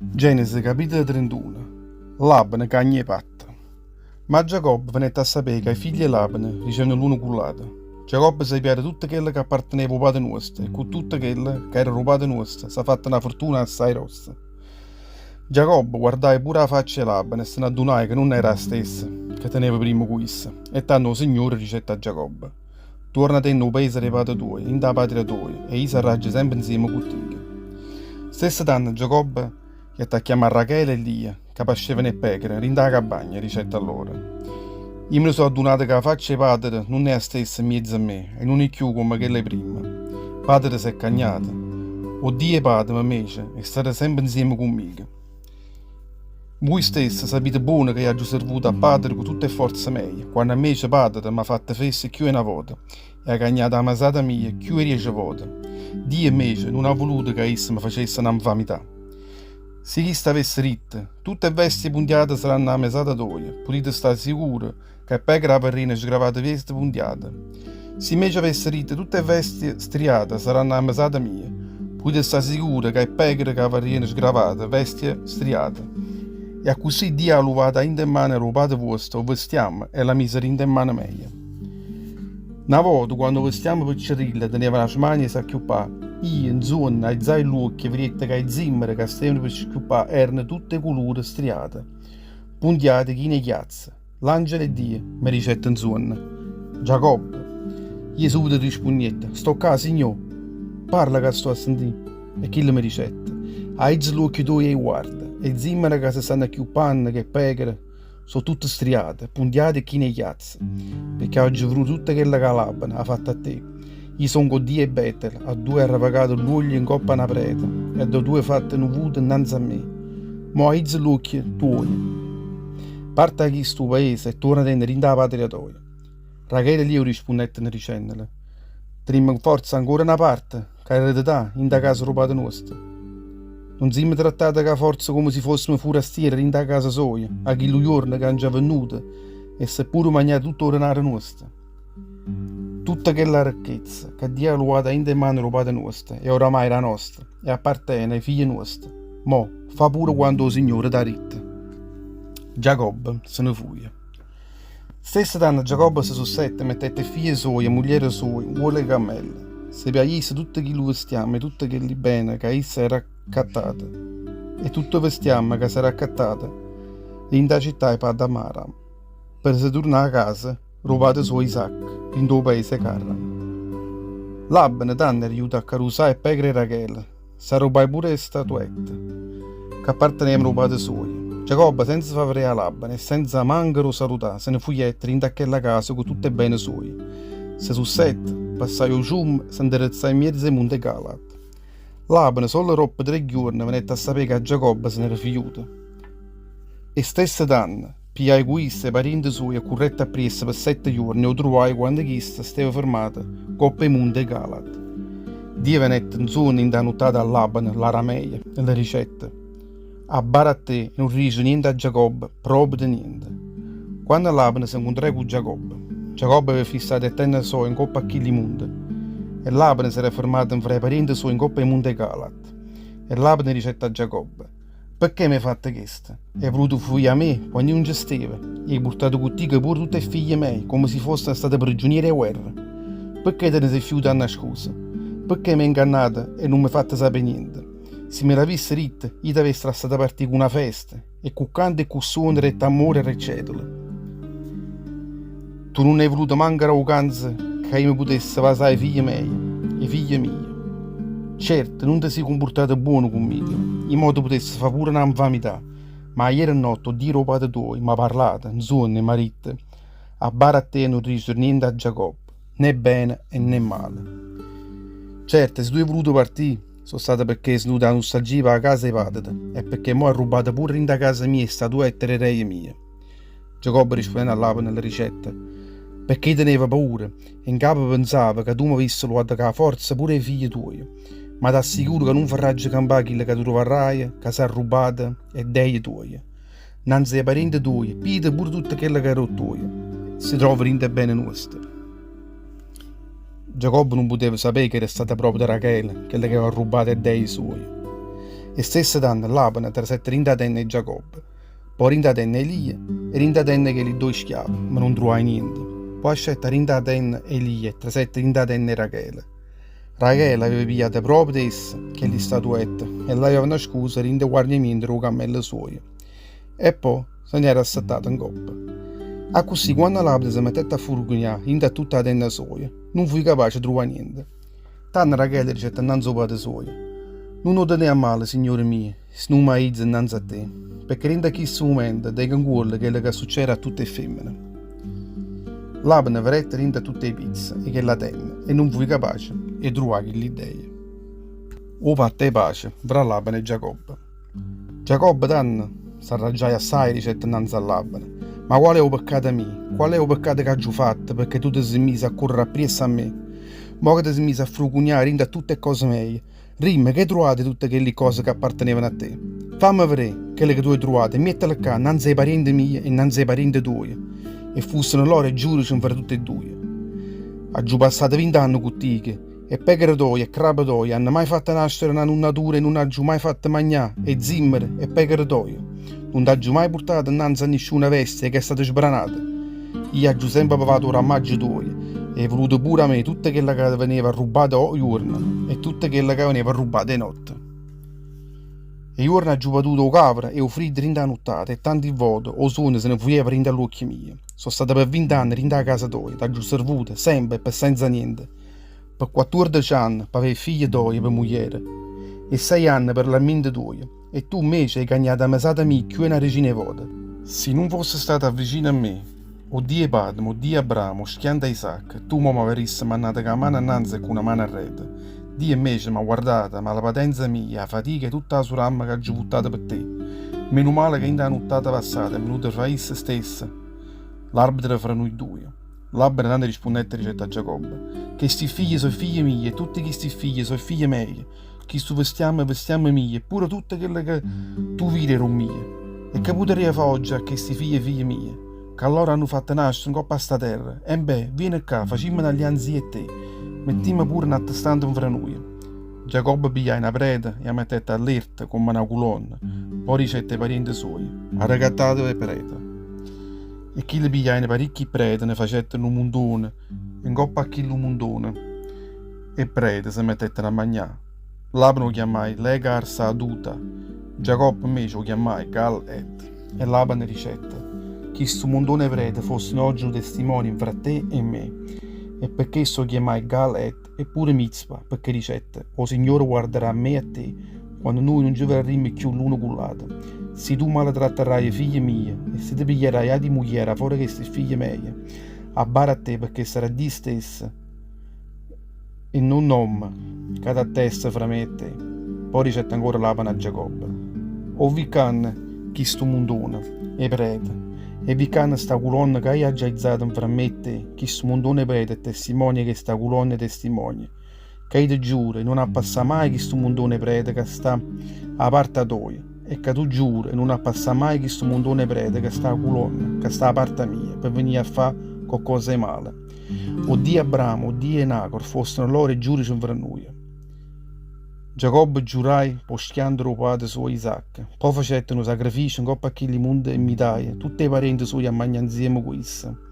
Genesi capitolo 31 Labane cagna 'e patte. Ma Giacobbe venette a sapé ca 'e figlie 'e Labane dicevano l'uno cu ll'ato, Giacobbe s'è pijato tutto chello ca apparteneva 'o pate nuosto e cu tutto chello ca era d' 'o pate nuosto s'ha fatto na furtuna assaje grossa. Giacobbe guardaje pure 'a faccia 'e Labane e se n'addunaje ca nun era 'a stessa ca teneva primma cu isso. E tanno 'o Signore dicette a Giacobbe, Tuornatenne 'o paese d' 'e pate tuoje, dint' 'a patria toja, e io sarraggio sempe 'nzieme cu tico. Stesso tanno Giacobbe jette a chiammà Rachele e Lia, ca pascevano 'e pechere dint' 'a campagna, e dicette a loro, Io me ne so' addunato ca 'a faccia 'e pàtete nun è 'a stessa 'mmiez'a me e nun è cchiù comme chella 'e primma. Pàtete s'è cagnato. O Dio 'e pàteme, 'mmece, è stato sempe 'nzieme cu mmico. Vui stesse sapite buono ca io aggio servuto a pàtete cu tutte 'e fforze meje, quanno 'mmece pàtete m'ha fatto fesso cchiù 'e na vota e ha cagnato 'a mesata mia cchiù 'e diece vote. Dio 'mmece nun ha vuluto ca isso me facesse na 'nfamità. Si chisto avesse ditto, Tutte 'e vvestie puntiate saranno 'a mesata toja, putite sta' sicure ca 'e pecore avarriano sgravato veste puntiate. Si 'mmece avesse ditto, Tutte 'e vvestie striate saranno 'a mesata mia, putite sta' sicure ca 'e pecore avarriano sgravato vestie striate. E accussì Dio ha luvato 'a dint' 'e mmane d' 'o pate vuosto 'o vestiamme e l'ha miso dint' 'e mmane meje. Na vota, quanno 'o vestiamme piccerillo teneva na smania 'e s'acchiuppà, io, 'nzuonno, aizaje ll'uocchie e vedette ca 'e zimmere ca stevano pe schiuppà erano tutte 'e culure striate, puntiate chine 'e chiazze. L'angelo 'e Dio me dicette 'nzuonno, Giacobbe. Io subito rispunniette, Sto ccà, Signò. Parla ca sto a sentì. E chillo me dicette, Aiza ll'uocchie tuoje e guarda, 'e zimmere ca se stanno acchiuppanno ch' 'e pecore so' tutte striate, puntiate e chine 'e chiazze, pecché aggio veduto tutto chello ca Labane ha fatto a te. Io songo 'o Dio 'e Betel, addò hê arrevacato ll'uoglio 'ncopp'a na preta e addò tu hê fatto nu vuto 'nnanze a me. Mo aiza ll'uocchie tuoje. Parte 'a chistu paese e tuornatenne dint' 'a patria toja. Rachele e Lia 'o rispunnetteno dicennole, Tenimmo forze ancora na parte ca eredetà dint' 'a casa d' 'o pate nuosto? Nun simmo trattate cu 'a forza comme si fossemo furastiere dint' 'a casa soja 'a chillu juorno ca nce ha vennuto e s'è pure magnato tutto 'o denaro nuosto? Tutta chella ricchezza ca Dio ha luato 'a dint' 'e mane d' 'o pate nuosto è oramai d' 'a nosta e appartene a 'e figlie nuoste. Mo, fa pure quanto 'o Signore t'ha ditto. Giacobbe se ne fuje. Stesso tanno Giacobbe se sussette e mettette 'e figlie suoje e 'a mugliera soja 'ncuollo 'e cammelle. Se pijaje isso tutto chillu vestiamme e tutte chelli bene ca isso era accattato e tutto 'o vestiamme ca s'era accattato dint' 'a città 'e Paddan-Aram, pe se turnà 'a casa d' 'o pate suojo Isacco, dint' 'o paese 'e Carran. Labane tanno era juto a carusà 'e pecore 'e Rachele. S'arrubbaje pure 'e statuette c'appartenevano 'o pate suojo. Giacobbe, senza fa vedé a Labane e senza manco d' 'o salutà, se ne fujette dint' a chella casa cu tutt' 'e bene suoje. Se sussette, passaje 'o ciummo e se 'nderezzaje 'mmiez' 'e munte 'e Galaad. Labane, solo doppo tre ghiuorne, venette a sapé ca Giacobbe se n'era fujuto. E stesso tanno, pigliaje cu isso 'e pariente suoje e currette appriesso pe sette juorne e 'o truvaje quanno chisto steva fermato 'ncoppa 'e munte 'e Galaad. Dio venette 'nzuonno 'int' 'a nuttata a Labane, l'aramejo, e le dicette, Abbara a te e nun dicere niente a Giacobbe, proprio niente. Quanno Labane se 'ncuntraje cu Giacobbe, Giacobbe aveva fissato 'e tenne soje 'ncoppa a chilli munte, e Labane s'era fermato 'nfra 'e pariente suoje 'ncoppa 'e munte 'e Galaad. E Labane dicette a Giacobbe, Pecché m'hê fatto chesto? Hê vuluto fuì 'a me quanno io nun ce steva e hê purtato cu tico pure tutt' 'e figlie meje comme si fossero state priggioniere 'e guerra. Pecché te ne si fiuto annascuso? Pecché m'hê 'ngannato e nun m'hê fatto sapé niente? Si me l'avisse ditto, io t'avesse lassato partì cu na festa e cu canto e cu suono d' 'e tammore e d' 'e cetole. Tu nun hê vuluto manco dà 'o canzo ca io me putesse vasà 'e figlie meje, 'e figlie mieje. Certo, nun te si cumpurtato buono cu mmico, io mo te putesse fà pure na 'nfamità, ma ajere notte 'o Dio d' 'o pate tuojo m'ha parlato, 'nzuonno, e m'ha ditto, Abbara a te e nun dicere niente a Giacobbe, né bene e né male. Certo, si tu hê vuluto partì, so' state pecché hê sentuto 'a nustalgia p' 'a casa 'e pàtete e pecché mo hê arrubbato pure dint' 'a casa mia 'e statuette d' 'e reje mieje. Giacobbe rispunnenno a Labane le dicette, Pecché io teneva paura e 'ncapa penzavo ca tu m'avisse luato cu 'a forza pure 'e figlie tuoje. Ma t'assicuro ca nun farraggio campà chillo ca truvarraje ca s'è arrubbato 'e deje tuoje. 'nnanze 'e pariente tuoje, pide pure tutto chello ca era 'o tuojo, se trova dint' 'e bene nuoste. Giacobbe nun puteva sapé ca era stata proprio Rachele chella ch'aveva arrubbato 'e deje suoje. E stesso tanno Labane trasette dint' 'a tenna 'e Giacobbe, po' dint' 'a tenna 'e Lia e dint' 'a tenna 'e chelli ddoje schiave, ma nun truvaje niente. Po' ascette 'a dint' 'a tenna 'e Lia e trasette dint' 'a tenna 'e Rachele. Rachele aveva pigliato proprio essa chelli statuette e l'aveva annascuse dint' 'e guarnemiente d' 'o cammello suojo. E po' se n'era assettato 'ncoppa. Accussì quanno Labane se mettette a furgunià dint' a tutta 'a tenna soja, nun fuje capace 'e truvà niente. Tanno Rachele dicette 'nnanze 'o pate suojo, Nun 'o tenè a male, signore mio, si nun m'aizo 'nnanze a te, pecché dint' a chisto mumento tengo 'ncuollo chello ca succede a tutte 'e femmene. Labane verette dint' a tutte 'e pizze 'e chella tenna e nun fuje capace 'e truvà chilli ddeje. O patto 'e pace nfra Labane e Giacobbe. Giacobbe tanno s'arraggiaje assaje e dicette 'nnanze a Labane, Ma qual è 'o peccato mio? Qual è 'o peccato c'aggio fatto pecché tu te si' miso a correre appriesso a me? Mo che te si' miso a frucunià dint' a tutte 'e cose meje, dimme che 'e truvato 'e tutte chelli cose c'appartenevano a te? Famme vedé chello che tu 'e truvato e miettelo ccà 'nnanze 'e pariente mieje e 'nnanze 'e pariente tuoje, e fussero loro 'e giudice nfra tutte e duje. Aggio passato vint'anne cu tico E pechere toje e crape toje hanno mai fatto nascere na nunnatura e nun aggio mai fatto magnà 'e zimmere 'e pechere toje? Nun t'aggio mai purtato 'nnanze a nisciuna vestia ch'è stata sbranata? Io aggio sempe pavato 'o rammaggio tuojo e 'e vuluto pure 'a me tutto chello ca veneva arrubbato 'o juorno e tutto chello ca veneva arrubbato 'e notte. 'E juorno aggio patuto 'o cavero e 'o friddo dint' 'a nuttata e tanti vote 'o suonno se ne fujeva dint' 'a ll'uocchie mieje. So' stata pe vint'anne dint' 'a casa toja, t'aggio servuto, sempe e pe senza niente. Pe quattuordece anne p'avè 'e figlie toje pe mugliere e sei anne per l'armiento tuoje, e tu 'mmece 'e cagnato 'a mesata mia cchiù 'e na decina 'e vote. Si nun fosse stato avvicino a me, 'o Dio 'e pàtemo, 'o Dio 'e Abramo, 'o schianto 'e Isacco, tu mo m'avarrisse mannato cu 'a mano annanze e cu na mano arreto. Dio 'mmece m'ha guardato, 'a malapatenza mia, 'a fatica e tutta 'a suramma c'aggio vuttato pe te. Menu male ca 'int' 'a nuttata passata è venuto fra isso stesso l'arbitro fra nuje duje. Labane tanno rispunnette e dicette a Giacobbe, Chesti figlie so' 'e figlie mieje e tutte chisti figlie so' 'e figlie meje, chistu vestiamme è vestiamme mio e pure tutto chello che tu vire è d' 'o mio. E che putarria fa' ogge a chesti figlie 'e figlie mieje, ca lloro hanno fatto nascere 'ncopp' a sta terra? Embè, viene ccà, facimme n'allianza io e te, mettimme pure n'attestante nfra nuje. Giacobbe pigliaje na preta e 'a mettette allerta comm'a na culonna, po' dicette 'e pariente suoje, Arrecattateve 'e prete. E chille pigliajeno paricchi prete, ne facettero nu muntone, e 'ncoppa a chillu muntone 'e prete se mettettero a magnà. Labane 'o chiammaje Legar Saaduta, Giacobbe 'mmece 'o chiammaje Gal Ed. E Labane dicette, Chistu muntone 'e prete fossero ogge nu testimonio nfra te e me. E pe chesto 'o chiammaje Gal Ed e pure Mizpa, pecché dicette, 'O Signore guardarà a me e a te, quanno nuje nun ce vedarrimmo cchiù l'uno cu ll'ato. Si tu maletrattarraje 'e figlie mieje e si te pigliarraje ati mugliere 'a fora chesti figlie meje, abbara a te pecché sarà Dio stesso e nun n'ommo ca t'attesta fra me e te. Pò dicette ancora Labane a Giacobbe, 'O vi ccanno chistu muntone 'e prete, e vi ccanno sta culonna ca io aggio aizato nfra me e te, chistu muntone 'e prete è testimonia 'e chesta culonna è testimonia ca io te giuro 'e nun 'a passà maje chistu muntone 'e prete ca sta 'a parta toja e ca tu giure 'e nun 'a passà maje chistu muntone 'e prete ca sta 'a culonna ca sta 'a parta mia pe venì a fà coccosa 'e male. O Dio 'e Abramo, 'o Dio 'e Nacor fossero loro 'e giudice nfra nuje. Giacobbe giuraje p' 'o schianto d' 'o pate suojo Isacco. Po' facette nu sacrificio 'ncopp' a chilli munte e 'mmitaje tutt' 'e pariente suoje a magnà 'nzieme cu isso.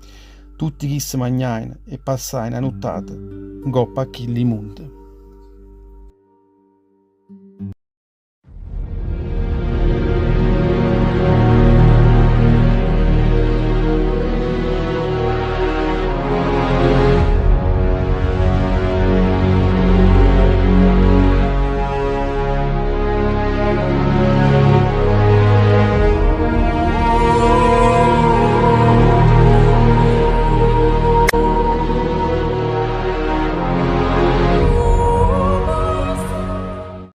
Tutti chisse magnajeno e passajeno 'a nuttata 'ncopp' a chilli munte.